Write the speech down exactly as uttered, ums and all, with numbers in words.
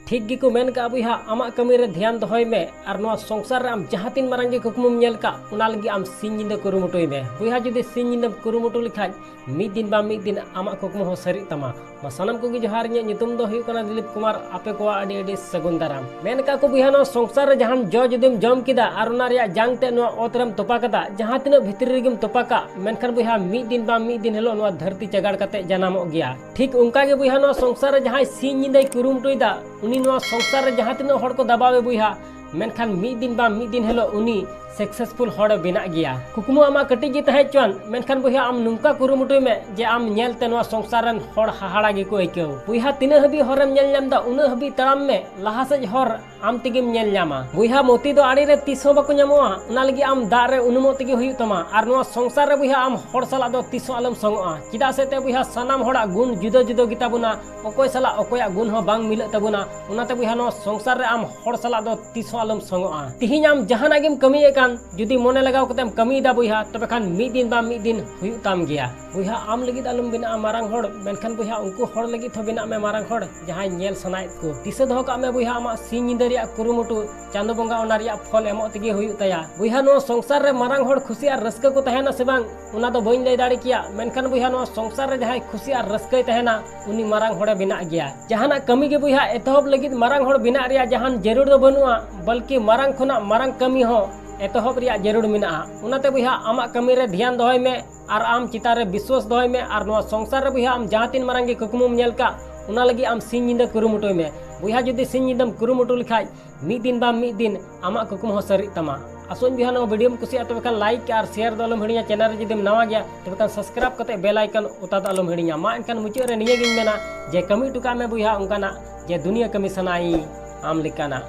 ᱴᱷᱤᱠ ᱜᱮᱠᱚ ᱢᱮᱱ ᱠᱟᱜᱼᱟ ᱵᱚᱭᱦᱟ, ᱟᱢᱟᱜ ᱠᱟᱹᱢᱤ ᱨᱮ ᱫᱷᱮᱭᱟᱱ ᱫᱚᱦᱚᱭ ᱢᱮ ᱟᱨ ᱱᱚᱣᱟ ᱥᱚᱝᱥᱟᱨ ᱨᱮ ᱟᱢ ᱡᱟᱦᱟᱸ ᱛᱤᱱ ᱢᱟᱨᱟᱝ ᱜᱮ ᱠᱩᱠᱢᱩᱢ ᱧᱮᱞ ᱠᱟᱜ, ᱚᱱᱟ ᱞᱟᱹᱜᱤᱫ ᱟᱢ ᱥᱤᱧ ᱧᱤᱫᱟᱹ ᱠᱩᱨᱩᱢᱩᱴᱩᱭ ᱢᱮ᱾ ᱵᱚᱭᱦᱟ, ᱡᱩᱫᱤ ᱥᱤᱧ ᱧᱤᱫᱟᱹᱢ ᱠᱩᱨᱩᱢᱩᱴᱩ ᱞᱮᱠᱷᱟᱡ, ᱢᱤᱫ ᱫᱤᱱ ᱵᱟᱝ ᱢᱤᱫ ᱫᱤᱱ ᱟᱢᱟᱜ ᱠᱩᱠᱢᱩ ᱦᱚᱸ ᱥᱟᱹᱨᱤᱜ ᱛᱟᱢᱟ᱾ ᱢᱟ ᱥᱟᱱᱟᱢ ᱠᱚᱜᱮ ᱡᱚᱦᱟᱨ, ᱤᱧᱟᱹᱜ ᱧᱩᱛᱩᱢ ᱫᱚ ᱦᱩᱭᱩᱜ ᱠᱟᱱᱟ ᱫᱤᱞᱤᱯ ᱠᱩᱢᱟᱨ᱾ ᱟᱯᱮ ᱠᱚᱣᱟᱜ ᱟᱹᱰᱤ ᱟᱹᱰᱤ ᱥᱟᱹᱜᱩᱱ ᱫᱟᱨᱟᱢ᱾ ᱢᱮᱱ ᱠᱟᱜ ᱠᱚ ᱵᱚᱭᱦᱟ, ᱱᱚᱣᱟ ᱥᱚᱝᱥᱟᱨ ᱨᱮ ᱡᱟᱦᱟᱱ ᱡᱚ ᱡᱩᱫᱤᱢ ᱡᱚᱢ ᱠᱮᱫᱟ ᱟᱨ ᱚᱱᱟ ᱨᱮᱭᱟᱜ ᱡᱟᱝ ᱛᱮ ᱱᱚᱣᱟ ᱚᱛ ᱨᱮᱢ ᱛᱚᱯᱟ ᱠᱟᱫᱟ, ᱡᱟᱦᱟᱸ ᱛᱤᱱᱟᱹᱜ ᱵᱷᱤᱛᱨᱤ ᱨᱮᱜᱮᱢ ᱛᱚᱯᱟ ᱠᱟᱜ, ᱢᱮᱱᱠᱷᱟᱱ ᱵᱚᱭᱦᱟ, ᱢᱤᱫ ᱫᱤᱱ ᱵᱟᱝ ᱢᱤᱫ ᱫᱤᱱ ᱦᱤᱞᱳᱜ ᱱᱚᱣᱟ ᱫᱷᱟᱹᱨᱛᱤ ᱪᱟᱜᱟᱲ ᱠᱟᱛᱮ ᱡᱟᱱᱟᱢᱚᱜ ᱜᱮᱭᱟ᱾ ᱴᱷᱤᱠ ᱚᱱᱠᱟ ᱜᱮ ᱵᱚᱭᱦᱟ, ᱱᱚᱣᱟ ᱥᱚᱝᱥᱟᱨ ᱨᱮ ᱡᱟᱦᱟᱸᱭ ᱥᱤᱧ ᱧᱤᱫᱟᱹᱭ ᱠᱩᱨᱩᱢᱩᱴᱩᱭᱮᱫᱟ, ᱩᱱᱤ ᱱᱚᱣᱟ ᱥᱚᱝᱥᱟᱨ ᱨᱮ ᱡᱟᱦᱟᱸ ᱛᱤᱱᱟᱹᱜ ᱦᱚᱲ ᱠᱚ ᱫᱟᱵᱟᱣᱮ ᱵᱚᱭᱦᱟ, ᱢᱮᱱᱠᱷᱟᱱ ᱢᱤᱫ ᱫᱤᱱ ᱵᱟᱝ ᱢᱤᱫ ᱫᱤᱱ ᱦᱤᱞᱳᱜ ᱩᱱᱤ successful ᱦᱚᱲᱮ ᱵᱮᱱᱟᱜ ᱜᱮᱭᱟ᱾ ᱠᱩᱠᱢᱩ ᱟᱢᱟᱜ ᱠᱟᱹᱴᱤᱡ ᱜᱮ ᱛᱟᱦᱮᱸ ᱦᱚᱪᱚᱣᱟᱱ, ᱢᱮᱱᱠᱷᱟᱱ ᱵᱚᱭᱦᱟ, ᱟᱢ ᱱᱚᱝᱠᱟ ᱠᱩᱨᱩᱢᱩᱴᱩᱭ ᱢᱮ ᱡᱮ ᱟᱢ ᱧᱮᱞᱛᱮ ᱱᱚᱣᱟ ᱥᱚᱝᱥᱟᱨ ᱨᱮᱱ ᱦᱚᱲ ᱦᱟᱦᱟᱲᱟ ᱜᱮᱠᱚ ᱟᱹᱭᱠᱟᱹᱣ᱾ ᱵᱚᱭᱦᱟ, ᱛᱤᱱᱟᱹᱜ ᱦᱟᱹᱵᱤᱡ ᱦᱚᱨᱮᱢ ᱧᱮᱞ ᱧᱟᱢ ᱮᱫᱟ, ᱩᱱᱟᱹᱜ ᱦᱟᱹᱵᱤᱡ ᱛᱟᱲᱟᱢ ᱢᱮ, ᱞᱟᱦᱟ ᱥᱮᱫ ᱦᱚᱨ ᱟᱢ ᱛᱮᱜᱮᱢ ᱧᱮᱞ ᱧᱟᱢᱟ᱾ ᱵᱚᱭᱦᱟ, ᱢᱚᱛᱤ ᱫᱚ ᱟᱲᱮ ᱨᱮ ᱛᱤᱥ ᱦᱚᱸ ᱵᱟᱠᱚ ᱧᱟᱢᱚᱜᱼᱟ, ᱚᱱᱟ ᱞᱟᱹᱜᱤᱫ ᱟᱢ ᱫᱟᱜ ᱨᱮ ᱩᱱᱩᱢᱚᱜ ᱛᱮᱜᱮ ᱦᱩᱭᱩᱜ ᱛᱟᱢᱟ᱾ ᱟᱨ ᱱᱚᱣᱟ ᱥᱚᱝᱥᱟᱨ ᱨᱮ ᱵᱚᱭᱦᱟ, ᱟᱢ ᱦᱚᱲ ᱥᱟᱞᱟᱜ ᱫᱚ ᱛᱤᱥ ᱦᱚᱸ ᱟᱞᱚᱢ ᱥᱚᱝᱚᱜᱼᱟ᱾ ᱪᱮᱫᱟᱜ ᱥᱮ ᱛᱮ ᱵᱚᱭᱦᱟ, ᱥᱟᱱᱟᱢ ᱦᱚᱲᱟᱜ ᱜᱩᱱ ᱡᱩᱫᱟᱹ ᱡᱩᱫᱟᱹ ᱜᱮᱛᱟ ᱵᱚᱱᱟ, ᱚᱠᱚᱭ ᱥᱟᱞᱟᱜ ᱚᱠᱚᱭᱟᱜ ᱜᱩᱱ ᱦᱚᱸ ᱵᱟᱝ ᱢᱤᱞᱟᱹᱜ ᱛᱟᱵᱚᱱᱟ᱾ ᱚᱱᱟᱛᱮ ᱵᱚᱭᱦᱟ, ᱱᱚᱣᱟ ᱥᱚᱝᱥᱟᱨ ᱨᱮ ᱟᱢ ᱦᱚᱲ ᱥᱟᱞᱟᱜ ᱫᱚ ᱛᱤᱥ ᱦᱚᱸ ᱟᱞᱚᱢ ᱥᱚᱝᱚᱜᱼᱟ᱾ ᱛᱤᱦᱤᱧ ᱟᱢ ᱡᱟᱦᱟᱱᱟᱜ ᱜᱮᱢ ᱠᱟᱹᱢᱤᱭᱮᱫ ᱠᱟᱱ, ᱡᱩᱫᱤ ᱢᱚᱱᱮ ᱞᱟᱜᱟᱣ ᱠᱟᱛᱮᱢ ᱠᱟᱹᱢᱤᱭᱮᱫᱟ ᱵᱚᱭᱦᱟ, ᱛᱚᱵᱮ ᱠᱷᱟᱱ ᱢᱤᱫ ᱫᱤᱱ ᱵᱟᱝ ᱢᱤᱫ ᱫᱤᱱ ᱦᱩᱭᱩᱜ ᱛᱟᱢ ᱜᱮᱭᱟ᱾ ᱵᱚᱭᱦᱟ, ᱟᱢ ᱞᱟᱹᱜᱤᱫ ᱟᱞᱚᱢ ᱵᱮᱱᱟᱜᱼᱟ ᱢᱟᱨᱟᱝ ᱦᱚᱲ, ᱢᱮᱱᱠᱷᱟᱱ ᱵᱚᱭᱦᱟ, ᱩᱱᱠᱩ ᱦᱚᱲ ᱞᱟᱹᱜᱤᱫ ᱦᱚᱸ ᱵᱮᱱᱟᱜ ᱢᱮ ᱢᱟᱨᱟᱝ ᱦᱚᱲ, ᱡᱟᱦᱟᱸᱭ ᱧᱮᱞ ᱥᱟᱱᱟᱭᱮᱫ ᱠᱚ᱾ ᱫᱤᱥᱟᱹ ᱫᱚᱦᱚ ᱠᱟᱜ ᱢᱮ ᱵᱚᱭᱦᱟ, ᱟᱢᱟᱜ ᱥᱤᱧ ᱧᱤᱫᱟᱹ ᱨᱮᱭᱟᱜ ᱠᱩᱨᱩᱢᱩᱴᱩ ᱪᱟᱸᱫᱚ ᱵᱚᱸᱜᱟ ᱚᱱᱟ ᱨᱮᱭᱟᱜ ᱯᱷᱚᱞ ᱮᱢᱚᱜ ᱛᱮᱜᱮ ᱦᱩᱭᱩᱜ ᱛᱟᱭᱟ᱾ ᱵᱚᱭᱦᱟ, ᱱᱚᱣᱟ ᱥᱚᱝᱥᱟᱨ ᱨᱮ ᱢᱟᱨᱟᱝ ᱦᱚᱲ ᱠᱷᱩᱥᱤ ᱟᱨ ᱨᱟᱹᱥᱠᱟᱹ ᱠᱚ ᱛᱟᱦᱮᱱᱟ ᱥᱮ ᱵᱟᱝ, ᱚᱱᱟ ᱫᱚ ᱵᱟᱹᱧ ᱞᱟᱹᱭ ᱫᱟᱲᱮ ᱠᱮᱭᱟ, ᱢᱮᱱᱠᱷᱟᱱ ᱵᱚᱭᱦᱟ, ᱱᱚᱣᱟ ᱥᱚᱝᱥᱟᱨ ᱨᱮ ᱡᱟᱦᱟᱸᱭ ᱠᱷᱩᱥᱤ ᱟᱨ ᱨᱟᱹᱥᱠᱟᱹᱭ ᱛᱟᱦᱮᱱᱟ, ᱩᱱᱤ ᱢᱟᱨᱟᱝ ᱦᱚᱲᱮ ᱵᱮᱱᱟᱜ ᱜᱮᱭᱟ᱾ ᱡᱟᱦᱟᱱᱟᱜ ᱠᱟᱹᱢᱤ ᱜᱮ ᱵᱚᱭᱦᱟ, ᱮᱛᱚᱦᱚᱵ ᱞᱟᱹᱜᱤᱫ ᱢᱟᱨᱟᱝ ᱦᱚᱲ ᱵᱮᱱᱟᱜ ᱨᱮᱭᱟᱜ ᱡᱟᱦᱟᱱ ᱡᱟᱹᱨᱩᱲ ᱫᱚ ᱵᱟᱹᱱᱩᱜᱼᱟ, ᱵᱚᱞᱠᱤ ᱢᱟᱨᱟᱝ ᱠᱷᱚᱱᱟᱜ ᱢᱟᱨᱟᱝ ᱠᱟᱹᱢᱤ ᱦᱚᱸ ᱮᱛᱚᱦᱚᱵ ᱨᱮᱭᱟᱜ ᱡᱟᱹᱨᱩᱲ ᱢᱮᱱᱟᱜᱼᱟ᱾ ᱚᱱᱟᱛᱮ ᱵᱚᱭᱦᱟ, ᱟᱢᱟᱜ ᱠᱟᱹᱢᱤ ᱨᱮ ᱫᱷᱮᱭᱟᱱ ᱫᱚᱦᱚᱭ ᱢᱮ ᱟᱨ ᱟᱢ ᱪᱮᱛᱟᱱ ᱨᱮ ᱵᱤᱥᱣᱟᱥ ᱫᱚᱦᱚᱭ ᱢᱮ᱾ ᱟᱨ ᱱᱚᱣᱟ ᱥᱚᱝᱥᱟᱨ ᱨᱮ ᱵᱚᱭᱦᱟ, ᱟᱢ ᱡᱟᱦᱟᱸ ᱛᱤᱱ ᱢᱟᱨᱟᱝ ᱜᱮ ᱠᱩᱠᱢᱩᱢ ᱧᱮᱞ ᱠᱟᱜ, ᱚᱱᱟ ᱞᱟᱹᱜᱤᱫ ᱟᱢ ᱥᱤᱧ ᱧᱤᱫᱟᱹ ᱠᱩᱨᱩᱢᱩᱴᱩᱭ ᱢᱮ᱾ ᱵᱚᱭᱦᱟ, ᱡᱩᱫᱤ ᱥᱤᱧ ᱧᱤᱫᱟᱹᱢ ᱠᱩᱨᱩᱢᱩᱴᱩ ᱞᱮᱠᱷᱟᱡ, ᱢᱤᱫ ᱫᱤᱱ ᱵᱟᱝ ᱢᱤᱫ ᱫᱤᱱ ᱟᱢᱟᱜ ᱠᱩᱠᱢᱩ ᱦᱚᱸ ᱥᱟᱹᱨᱤᱜ ᱛᱟᱢᱟ᱾ ᱟᱥᱚᱜ ᱟᱹᱧ ᱵᱚᱭᱦᱟ, ᱱᱚᱣᱟ ᱵᱷᱤᱰᱤᱭᱳᱢ ᱠᱩᱥᱤᱭᱟᱜᱼᱟ, ᱛᱚᱵᱮ ᱠᱷᱟᱱ ᱞᱟᱭᱤᱠ ᱟᱨ ᱥᱮᱭᱟᱨ ᱫᱚ ᱟᱞᱚᱢ ᱦᱤᱲᱤᱧᱟ᱾ ᱪᱮᱱᱮᱞ ᱨᱮ ᱡᱩᱫᱤᱢ ᱱᱟᱣᱟ ᱜᱮᱭᱟ, ᱛᱚᱵᱮ ᱠᱷᱟᱱ ᱥᱟᱵᱥᱠᱨᱟᱭᱤᱵ ᱠᱟᱛᱮ ᱵᱮᱞ ᱟᱭᱠᱚᱱ ᱚᱛᱟ ᱫᱚ ᱟᱞᱚᱢ ᱦᱤᱲᱤᱧᱟ᱾ ᱢᱟ ᱮᱱᱠᱷᱟᱱ ᱢᱩᱪᱟᱹᱫ ᱨᱮ ᱱᱤᱭᱟᱹ ᱜᱤᱧ ᱢᱮᱱᱟ ᱡᱮ ᱠᱟᱹᱢᱤ ᱦᱚᱴᱚ ᱠᱟᱜ ᱢᱮ ᱵᱚᱭᱦᱟ ᱚᱱᱠᱟᱱᱟᱜ ᱡᱮ ᱫᱩᱱᱤᱭᱟᱹ ᱠᱟᱹᱢᱤ ᱥᱟᱱᱟᱭᱤᱧ ᱟᱢ ᱞᱮᱠᱟᱱᱟᱜ᱾